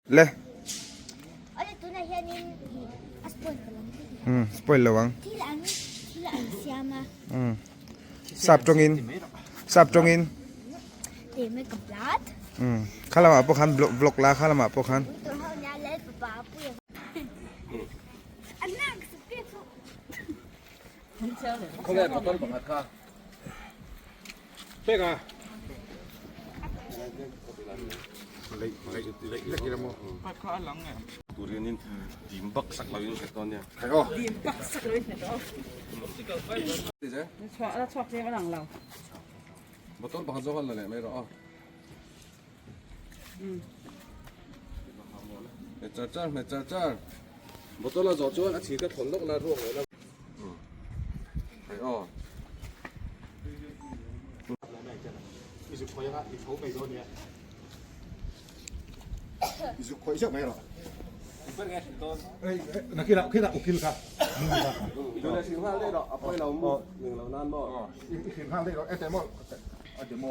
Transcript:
Le. Um spoil lo ang. Um sap tawngin sap tawngin. Um kha lamah pawh khan vlog la kha lamah pawh khan. Khawvel motor pakhat kha. Pek a. Turianin dim bak sak lo in hre dawn nia. Khai aw. Dim bak sak lo in hre dawn. Chhuah la chhuak tlem a lang lo. Motor pakhat zawk a la leh mai rawh aw. Hmet char char hmet char char. Bottle a zawh chuan a chhi ka thawn lawk la ruak leh la. Khai aw. I zuk khawih anga i tho mai dawn nia. I zuk khawih zeuh mai rawh. Nakinah khinah ukil kha. Tuna hrilh nghal daih rawh a pawi lo mu ning lo nan maw. I hrilh nghal daih rawh e teh maw a demo.